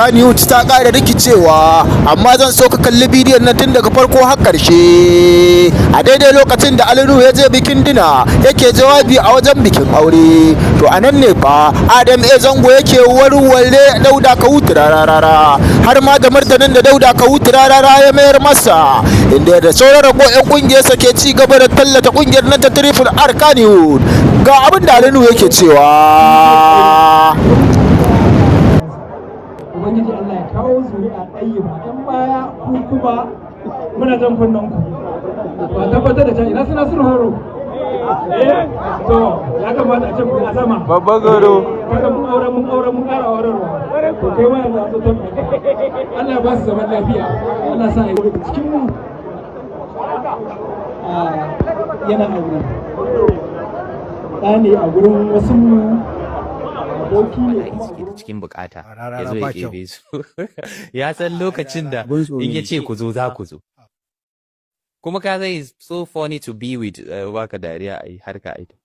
Kannywood ta ƙara rikicewa, amma zan so ka kalli bidiyon nan tun daga farko har ƙarshe. A daidai lokacin da Ali Nuhu ya je bikin dinner, yake jawabi a wajen bikin aure, to a nan ne fa Adam A Zango yake warware Dauda Kahutu Rarara, har ma da martanin da Dauda Kahutu Rarara ya mayar masa, inda da sauran rago 'yan kungiyarsa ke ci gaba da tallata kungiyar nan ta Triple R Kannywood. Ga abin da Ali Nuhu yake cewa. Ubangiji Allah ya kawo zuri'a ɗayyiba. Ɗan baya ku kuma muna jan kunnen ku ba tabbatar da can ina suna sun horo. Eh, to ya kamata a ce ku yi azama. Babban goro. Kaga mun aure, mun aure, mun ƙara aurarwa. To kai ma yanzu an zo ta. Allah ya ba su zaman lafiya, Allah sa a yi daga cikin mu yana aure, ɗa ne a gurin wasu mu, aboki ne bala'i kuma a suke da gurin cikin bukata Rarara ya zo ya ba kyau. ɗebe su. Ya san lokacin da Abun tsoro in ya ne. ce ku zo, za ku zo. Kuma ka zai so funny to be with, baka dariya a yi harka ita.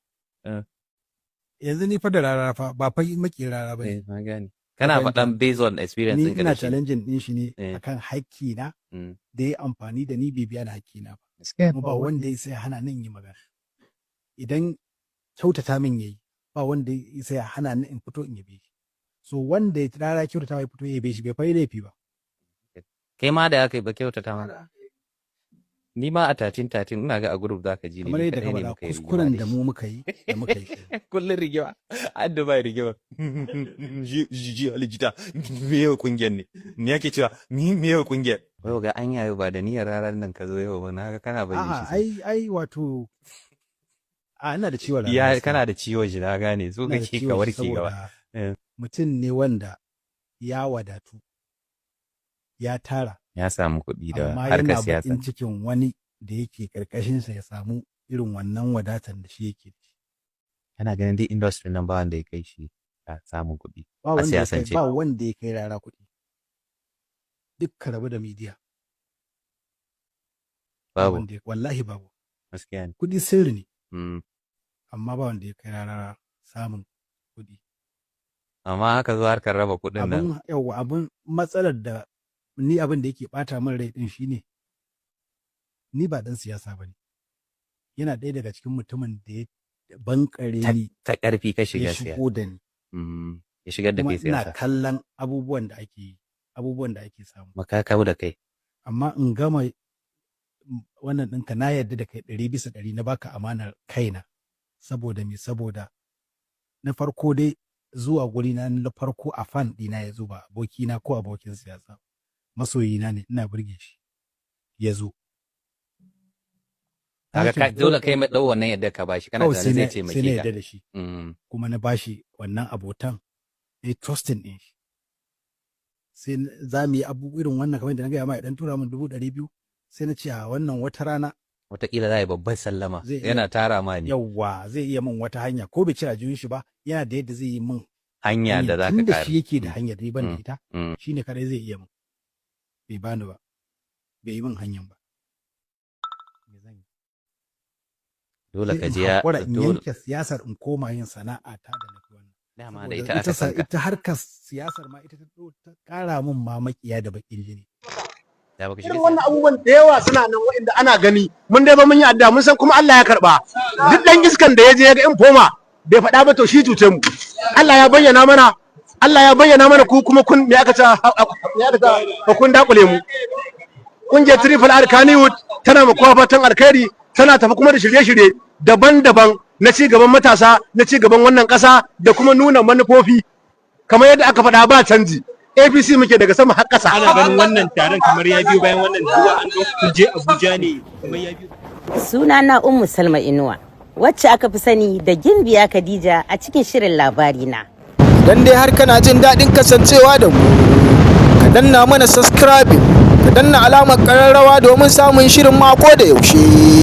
Yanzu ni fa da Rarara fa ba fa maki Rarara ba ne. Eh, na gane kana Fahimta. faɗan based on experience Ni ɗinka ina da shi. challenging din shi ne akan haƙƙi na da ya amfani da ni, bai biya ni haƙƙi na ba. Kuma ba wanda ya sai hana ni in yi magana. Idan kyautata min yayi, ba wanda ya sai hana ni in fito in yabe shi. So wanda ya Rarara kyautata ya fito ya yabe shi, bai fa yi laifi ba. Kai ma da aka yi ba kyautata ma. Ni ma a 13 13 ina ga a group zaka ji ni Kamar ni yadda ka kaɗai ne faɗa, muka yi rigima kuskuren da da shi. mu muka yi da muka yi kenan. Kullum rigima, an da bai rigima ji ji alijita, me yau kungiyar ne, me yake cewa, me yau kungiyar yau ga an yayo ba da niyyar ranar nan ka zo yau ba, na ga kana bari A'a, shi. ai wato a ina da ciwon Rarara ya gaskiya. Kana da ciwon shi, na gane so Ina da kake ka ciwon shi warke gaba. saboda Eh. mutum ne wanda ya wadatu, ya tara, Ya samu kuɗi da amma harkar yana siyasa. baƙin cikin wani da yake ƙarƙashinsa ya samu irin wannan wadatan da shi yake da shi. Kana ganin duk industry nan ba wanda ya kai shi a samun kuɗi Ba a wanda ya kai siyasance? Ba wanda ya kai Rarara kuɗi. Duk ka rabu da media. Ba Babu. wanda wallahi babu. Gaskiya ne. Kuɗi sirri ne, amma ba wanda ya kai Rarara samun kuɗi. Amma haka zo harkar raba kuɗin nan. Abun yawa, abun matsalar da ni abin da yake ɓata min rai ɗin shine ni ba ɗan siyasa ba ne. Yana ɗaya daga cikin mutumin da ya bankare ni, Ta ƙarfi ka ya shiga siyasa. shigo da ni. Ya shigar da Kuma kai ina siyasa. kallon abubuwan da ake yi, abubuwan da ake samu. Maka kawo da kai. Amma in gama wannan ɗinka, na yarda da kai 100%, na baka amanar kaina. Saboda me? Saboda na farko dai zuwa guri na na farko a fan ɗina ya zo, ba abokina ko abokin siyasa. Masoyina ne, ina burge shi. Ya zo. Kaga Tashin dole kai mai ɗau wannan yadda ka bashi, kana kawai sai tunanin zai na sai na taimake yarda ka. da shi. Kuma na bashi wannan abotan, na yi trusting ɗin shi. Sai za mu yi abu irin wannan kamar yadda na gaya ma, idan tura min 200,000, sai na ce a wannan wata rana Wataƙila za a yi babban sallama. Zai iya. Yana tara ma ne. Yawwa, zai iya min wata hanya, ko bai cire ajiyun shi ba, yana da yadda zai yi min hanya da za ka tun da ƙara. shi yake da hanyar riban da ita, shi ne kadai zai iya min. Bai bani ba, bai yi min hanyar ba. Me zan yi? Dole Sai ka in je ya haƙura in dole yanke siyasar, in koma yin sana'a ta da nafi wannan. Dama da Saboda ita aka san ka. Ita harkar siyasar ma ita ta ƙara min ma makiya da baƙin jini. Da baka shiga Irin wannan siyasa. abubuwan da yawa suna nan wa'inda ana gani. Mun dai ba mun yi addu'a, mun san kuma Allah ya karba. Duk dan iskan da ya je ya ga informer bai faɗa ba, to shi cuce mu. Allah ya bayyana mana, Allah ya bayyana mana. Ku kuma kun me aka ce, me aka ce ba, kun dakule mu. Kungiyar Triple R Kannywood tana ma kowa fatan alkhairi, tana tafi kuma da shirye-shirye daban-daban na ci gaban matasa, na ci gaban wannan ƙasa, da kuma nuna manufofi. Kamar yadda aka faɗa, ba canji, APC muke daga sama har ƙasa. Ana ganin wannan taron kamar ya biyo bayan wannan zuwa an ga kun je Abuja ne, kamar ya biyo Sunana Ummu Salma Inuwa, wacce aka fi sani da Gimbiya Khadija a cikin shirin Labari Na. Idan dai har kana jin daɗin kasancewa da mu, ka danna mana subscribing, ka danna alamar ƙararrawa domin samun shirin mako da yaushe.